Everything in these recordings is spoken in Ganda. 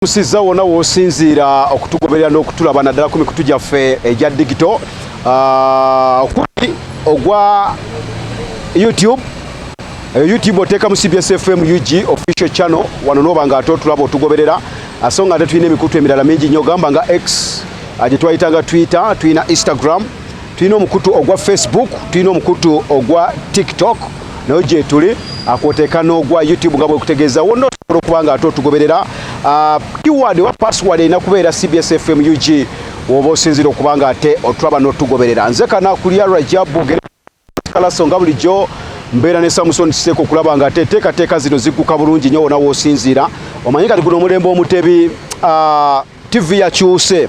Musizza wonna w'osinziira okutugoberera n'okutulaba, naddala ku mikutu gyaffe egya digito, okuli ogwa YouTube. YouTube oteekamu CBS FM UG official channel, wano nooba nga ate otulaba, otugoberera. So nga ate tulina emikutu emirala mingi nnyo, gamba nga X, gye twayitanga Twitter, tulina Instagram, tulina omukutu ogwa Facebook, tulina omukutu ogwa TikTok, nayo gyetuli, akwoteeka n'ogwa YouTube. Nga bwekutegeeza, wonna osobola okuba nga ate otugoberera. Keyword oba password erina kubeera CBS FM UG, woba osinzira okuba nga ate otulaba n'otugoberera. Nze Kanakulya Rajab Kalaso, nga bulijjo mbeera ne Samuson Kiseeko okulaba nga ate enteekateeka zino zigguka bulungi nnyo wonna w'osinziira. Omanyi kati guno omulembe omutebi, TV yakyuse,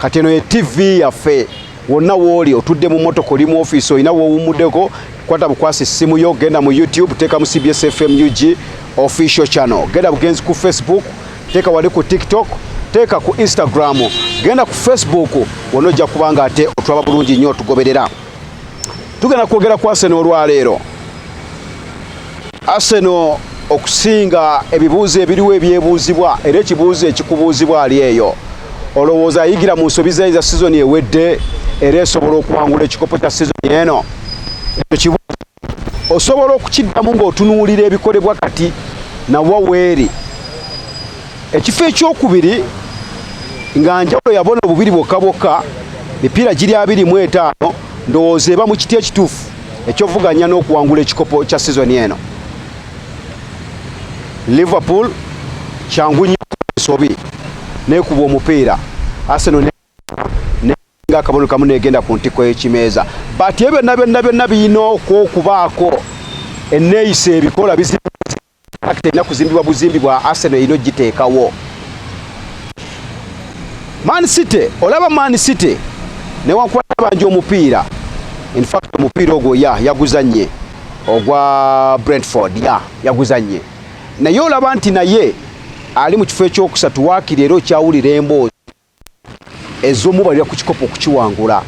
kati eno ye TV yaffe. Wonna wooli, otudde mu motoka, oli mu ofiisi, olina woowummuddeko, kwata bukwasi essimu yo, genda mu YouTube, teekamu CBS FM UG official channel, genda bugenzi ku Facebook, teeka wali ku TikTok, teeka ku Instagram, genda ku Facebook, wonna ojja kuba nga ate otulaba bulungi nnyo, otugoberera. Tugenda kwogera ku Arsenal olwaleero. Arsenal okusinga ebibuuzo ebiriwo ebyebuuzibwa, era ekibuuzo ekikubuuzibwa ali eyo, olowooza ayigira mu nsobi zayo za sizoni ewedde era esobola okuwangula ekikopo kya sizoni eno? Ekyo kibuuzo osobola okukiddamu ng'otunuulira ebikolebwa kati nawa weeri. Ekifo ekyokubiri nga njawulo yabona obubiri bwokka bwokka, mipiira giri 25, ndowooza eba mu kiti ekituufu ekyovuganya n'okuwangula ekikopo kya sizoni eno. Liverpool kyangu nnyo ensobi nekuba omupiira, Arsenal nga akabonero kamu negenda ku ntikko y'ekimeeza. But ebyo byonna byonna byonna birina okwokubaako enneeyisa ebikola terina kuzimbibwa buzimbi bwa Arsenal erina ogiteekawo. Man City, olaba Man City newankubadde banja omupiira, in fact omupiira ogwo ya yaguzanye ogwa Brentford, ya yaguzanye, naye olaba nti naye ali mu kifo ekyokusatu, waakiri era okyawulira emboozi ez'omubalira ku kikopo okukiwangula.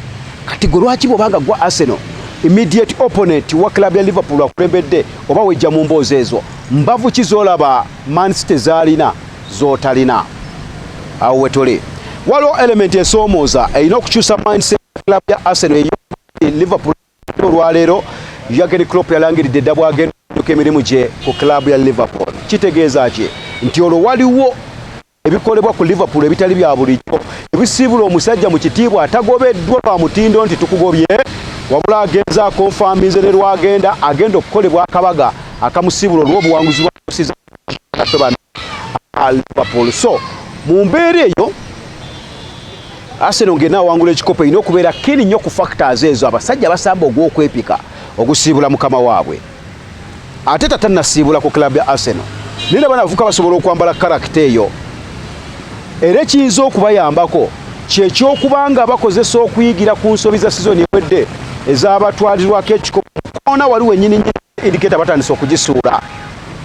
Kati gwe lwaki bwobanga gwa Arsenal, immediate opponent wa club ya Liverpool akulembedde, oba wejja mu mboozi ezo? Mbavu ki z'olaba Man City z'alina z'otalina? Awo wetuli, waliwo element esoomooza erina okukyusa mindset club ya Arsenal eyo Liverpool. Olwaleero Jurgen Klopp yalangiridde dda bwagenda emirimu gye ku club ya Liverpool. Kitegeeza ki? Nti olwo waliwo ebikolebwa ku Liverpool ebitali bya bulijjo ebisiibula omusajja mu kitiibwa, atagobeddwa lwa mutindo nti tukugobye, wabula agenza akonfaminze ne lwagenda agenda okukolebwa akabaga akamusiibula olw'obuwanguzi bwa Liverpool. So mu mbeera eyo, Arsenal ng'ena awangula ekikopo erina okubeera keen nnyo ku factors ezo. Abasajja basamba ogw'okwepika ogusiibula mukama waabwe, ate tatannasiibula ku club ya Arsenal, naye nabo navuka basobola okwambala character eyo. Era ekiyinza okubayambako kyekyokuba nga bakozesa okuyigira ku nsobi za sizoni ewedde ezabatwalirwako ekikopo. Koona wali wennyini nyini indicator batandise okugisuula,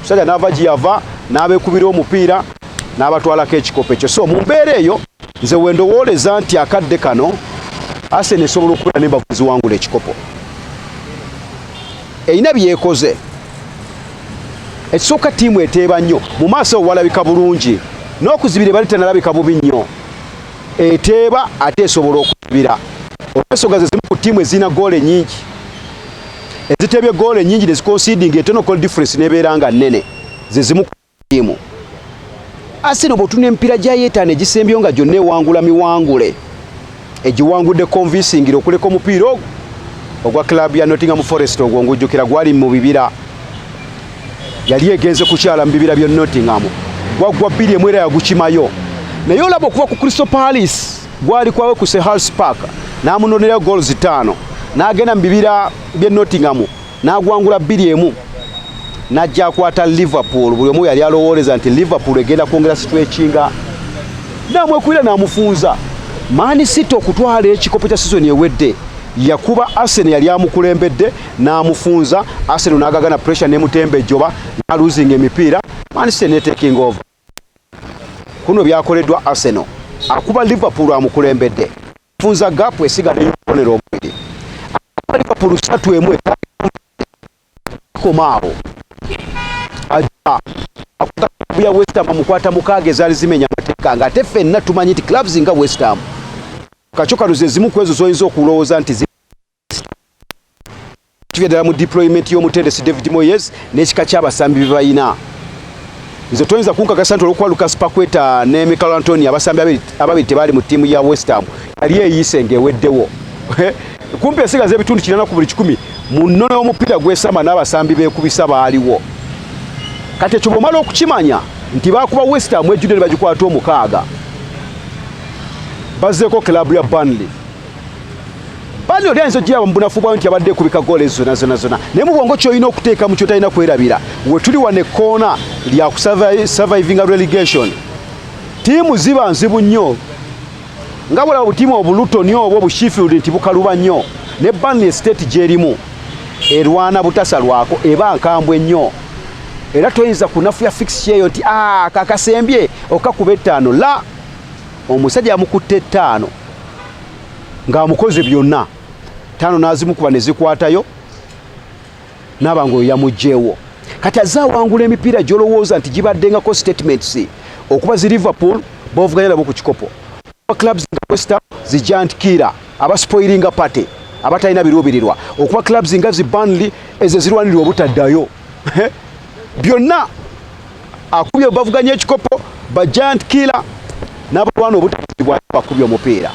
musajja n'ava gye yava n'abeekubira omupiira n'abatwalako ekikopo ekyo. So mu mbeera eyo, nze wendowooleza nti akadde kano Arsenal esobola okubeera n'embavu eziwangula ekikopo. Erina byekoze. Ekisooka, ttiimu eteeba nnyo mu maaso, walabika bulungi, n'okuzibira ebali tenalabika bubi nnyo. Eteeba ate esobola okuzibira, olw'ensonga ze zimu ku ttiimu ezirina goolo ennyingi, eziteebye goolo ennyingi neziconceding etono, goal difference nebeera nga nnene, ze zimu ku ttiimu. Arsenal bw'otunula emipiira gyayo etaano egisembyeyo, nga gyonna ewangula miwangule, egiwangudde convincingly, okuleka omupiira ogwo ogwa club ya Nottingham Forest. Ogwo ngujjukira gwali mu bibira, yali egenze kukyala mu bibira bya Nottingham, gwaggwa 2-1 era yagukimayo. Naye olaba okuva ku Crystal Palace, gwali kwawe ku Selhurst Park, n'amunonera goals 5, n'agenda mu bibira by'e Nottingham n'agwangula 2-1, n'ajja akwata Liverpool. Buli omu yali alowooleza nti Liverpool egenda kwongera stretchinga, namwekubira n'amufunza. Man City okutwala ekikopo kya sizoni ewedde, yakuba Arsenal yali amukulembedde n'amufunza. Arsenal n'agagana pressure nemutemba ejjoba, n'alosinga emipiira, Man City ne taking over. Kuno byakoleddwa Arsenal, akuba Liverpool amukulembedde, funza gap esigala ey'obubonero obubiri, akuba Liverpool 3-1. Koma awo, ajja akuta ya West Ham amukwata mukaaga ezaali zimenya amateeka, ng'ate ffenna tumanyi nti clubs nga West Ham kakyo kano ze zimu ku ezo z'oyinza okulowooza nti kivya ddala mu deployment y'omutendesi David Moyes n'ekika ky'abasambi bye balina. Nze toyinza kunkakasa nti olwokuba Lucas Paqueta ne Michail Antonio, abasambi ababiri, tebaali mu ttiimu ya West Ham yali eyiise ng'eweddewo. Kumpi esigaza ebitundu 80 mu nnono y'omupiira gw'esamba n'abasambi beekubisa baaliwo. Kati ekyo bw'omala okukimanya nti baakuba West Ham ejjudde ne bagikwata omukaaga, bazzeeko club ya Burnley. Burnley oli ayinza ogiraba mu bunafu bwayo nti abadde ekubika goolo ezo zona zona zona, naye mu bwongo kyolina okuteekamu kyotalina kwerabira, we tuli wano ekkoona lya kusurvivinga relegation. Ttiimu ziba nzibu nnyo, nga bwolaba butiimu obuLuton obwo obuSheffield nti bukaluba nnyo, ne Burnley state gyerimu erwana butasalwako, eba nkambwe nnyo, era toyinza kunafuya fixture eyo nti ah, kakasembye okakuba ettaano. La omusajja yamukutte ettaano ng'amukoze byonna, ttaano n'azimukuba ne zikwatayo naaba nga oyo yamugjeewo. Kati azze awangula emipiira gy'olowooza nti gibaddengako statements, okuba zi Liverpool bovuganya nabo ku kikopo, clubs nga West Ham, zi giant killer abaspoilinga party, abatalina biruubirirwa, okuba clubs nga zi Burnley ezo zirwanirwa obutaddayo. Byonna akubye bavuganya ekikopo, ba giant killer n'abalwana obutazibwa bakubye omupiira.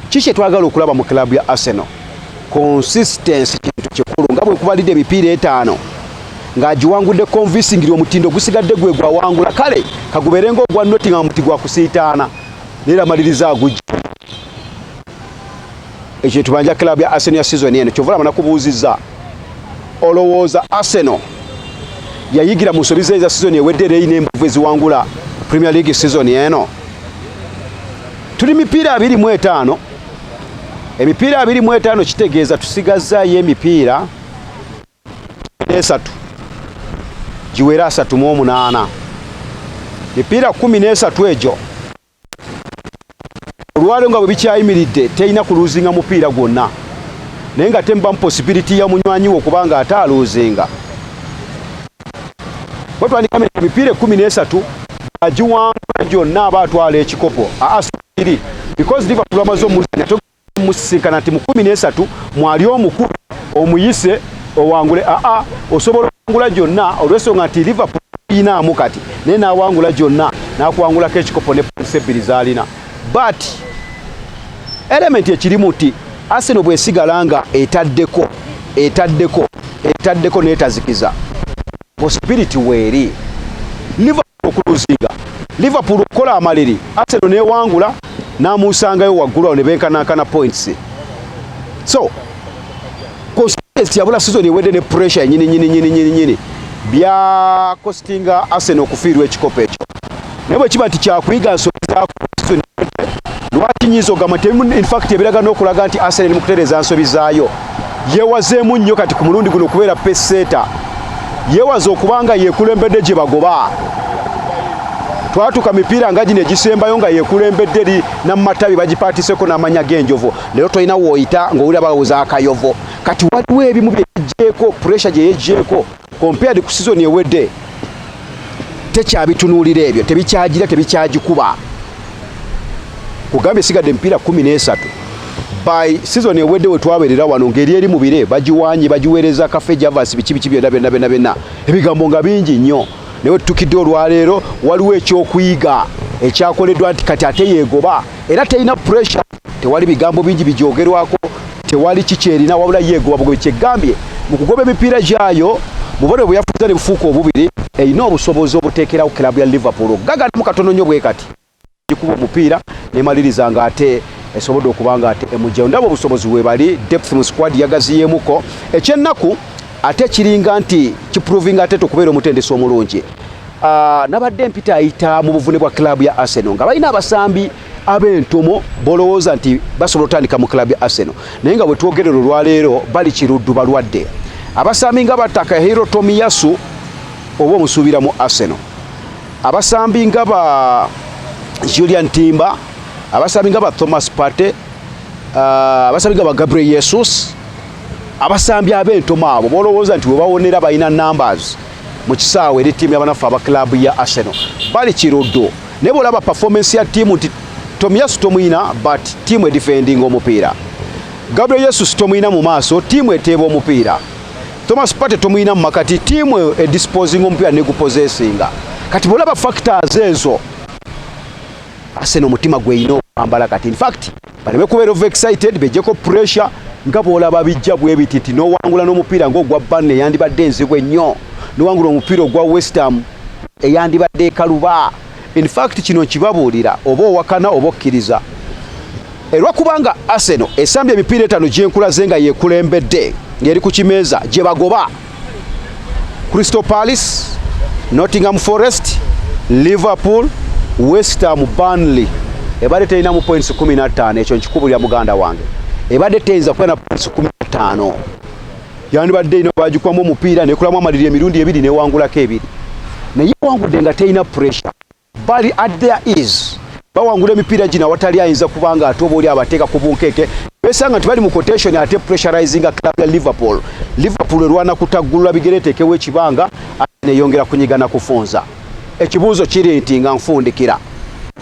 Kiki kyetwagala okulaba mu club ya Arsenal? Consistency kintu kikulu. Nga bwe nkubalidde emipiira etaano ng'agiwangudde convincingly, omutindo gusigadde gwe gwawangula. Kale kagubeere ng'ogwa Nottingham muti gwa kusiitaana, naye amaliriza agujja. Ekyo tubanja club ya Arsenal ya season eno. Kyova olaba nakubuuzizza, olowooza Arsenal yayigira mu nsobi ze eza season ewedde era erina embavu eziwangula Premier League season eno? Tuli mipiira 25. Emipiira 25 kitegeeza tusigazaayo emipiira esatu giwere 38, mipiira 13. Egyo olwaliro nga bwe bikyayimiridde, terina kuluuzinga mupiira gwonna, naye nga temubamu possibility ya munywanyi we okubanga ate aluuzinga. Bwetwandika emipiira 13 agiwangula gyonna aba atwala ekikopo. Aa, because Liverpool amaze omuzanya, musisinkana nti mu 13 mwali omukulu omuyise owangule. Aa, osobola okuwangula gyonna olw'ensonga nti Liverpool inaamu kati, naye n'awangula gyonna n'akuwangulako ekikopo ne points ebbiri z'alina. But element ekirimu nti Arsenal bw'esigala nga etaddeko, etaddeko, etaddeko n'etazikiza, possibility weeri Liverpool okuluzinga, Liverpool okukola amaliri, Arsenal newangula n'amusangayo waggulu awo ne benkanankana points. So consistency yabula season ewedde ne pressure nyini nyini nyini nyini nyini bya costinga Arsenal okufiirwa ekikopo ekyo. Naye bwe kiba nti kyakuyiga nsobi za season, lwaki nyinza ogamba nti in fact ebiraga n'okulaga nti Arsenal eri mu kutereeza nsobi zaayo? Yeewazeemu nnyo kati ku mulundi guno okubeera pacesetter, yeewaza okubanga yeekulembedde gye bagoba. Twatuuka mipiira nga gino egisembayo nga yeekulembedde eri namatabi bagipaatiseko n'amanya g'enjovu. Leero tolina wooyita ng'owulira balowooza akayovo. Kati waliwo ebimu byeyeggyeko, pressure gye yeggyeko compared ku season ewedde, tekyabitunuulira ebyo, tebikyagira, tebikyagikuba. Kugambye esigadde emipiira 13. By season ewedde we twabeerera wano ng'eri eri mu bire, bagiwanye, bagiweereza Cafe Javas, biki biki byonna byonna byonna byonna, ebigambo nga bingi nnyo. Naye wetutukidde olwaleero, waliwo ekyokuyiga ekyakoleddwa nti kati ate yeegoba era terina pressure, tewali bigambo bingi bigyogerwako, tewali kikyerina, wabula yeegoba bugobi. Kyegambye mu kugoba emipiira gyayo, bubonero bwe yafuza ne bufuuka obubiri, erina obusobozi obuteekerawo club ya Liverpool okugaganamu katono nnyo bwe kati gikuba omupiira nemaliriza nga ate esobodde okuba nga ate emugyayo. Ndaba obusobozi webali, depth mu squad yagaziyeemuko. Ekyennaku ate kiringa nti kiprovinga ate okubeera omutendesi omulungi. Nabadde mpita ayita mu buvune bwa club ya Arsenal nga balina abasambi ab'entomo bolowooza nti basobola otandika mu club ya Arsenal, naye nga bwe twogerera olwaleero bali kiruddu, balwadde. Abasambi nga ba Takehiro Tomiyasu oba omusuubira mu Arsenal, abasambi nga ba Julian Timber, abasambi nga ba Thomas Partey, abasambi nga ba Gabriel Jesus, abasambi ab'entomo abo bolowooza nti webawonera balina numbers. Mu kisaawe eri ttiimu y'abanaffe aba club ya Arsenal bali kiruddu, naye bwolaba performance ya ttiimu nti Tomiyasu tomuyina, but ttiimu edefendinga omupiira. Gabriel Jesus tomuyina mu maaso, ttiimu eteeba omupiira. Thomas Partey tomuyina mu makati, ttiimu edisposinga omupiira negupossessinga. Kati bwolaba factors ezo, Arsenal omutima gweyina okwambala kati, infact baleme kubeera over excited, bejjeko pressure. Nga bwolaba bijja bwe biti nti n'owangula n'omupiira ng'ogwa Burnley eyandibadde enzibu ennyo, n'owangula omupiira ogwa West Ham eyandibadde ekaluba. In fact kino nkibabuulira, oba owakana oba okkiriza, olwakubanga Arsenal esambye emipiira 5 gyenkulaze nga yekulembedde ng'eri ku kimeeza gye bagoba Crystal Palace, Nottingham Forest, Liverpool, West Ham, Burnley, ebadde terinamu points 15. Ekyo nkikubulira muganda wange, ebadde teyinza kuba na points 15. Yandibadde ino bagikwamu omupiira nekulamu amaliri emirundi ebiri, newangulako ebiri, naye wangudde nga terina pressure, bali at their ease, bawangula emipiira gino awatali ayinza kubanga ate oba oli abateeka ku bunkeeke. Besanga nti bali mu quotation ate pressurizinga club ya Liverpool. Liverpool erwana kutaggulula bigere eteekewo ekibanga, ate neyongera kunyigana kufunza. Ekibuuzo kiri nti, nga nfundikira,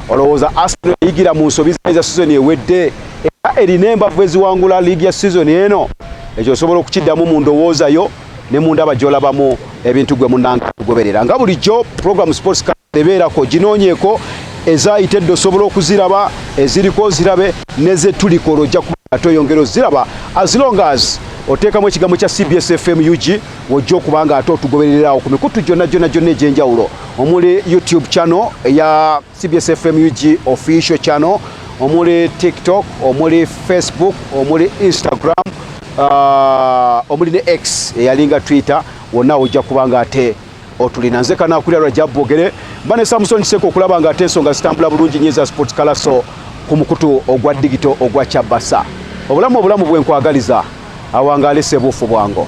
olowooza Arsenal eyigira mu nsobi za season ewedde era erina embavu eziwangula liigi ya season eno? Ekyo osobola okukiddamu mu ndowooza yo ne mu ndaba gy'olabamu ebintu. Gwe munanga tugoberera nga bulijjo, program Sports ebeerako, ginoonyeeko ezayita edda, osobola okuziraba, eziriko ozirabe, nezetulikola ojja kuba ate oyongera oziraba, as long as oteekamu ekigambo kya CBS FM UG, wojja okuba nga ate otugoberererawo ku mikutu gyonna gyonna gyonna egy'enjawulo, omuli YouTube channel eya CBS FM UG official channel, omuli TikTok, omuli Facebook, omuli Instagram, omuli ne X eyalinga Twitter. Wonna ojja kuba nga ate otulina. Nze Kanakulya Rajab Bogere, mba ne Samson Kiseko okulaba nga ate ensonga zitambula bulungi nnyo eza Sports Kalaso ku mukutu ogwa digital ogwa Kyabasa. Obulamu, obulamu bwenkwagaliza, awangaale sebuufu bwango.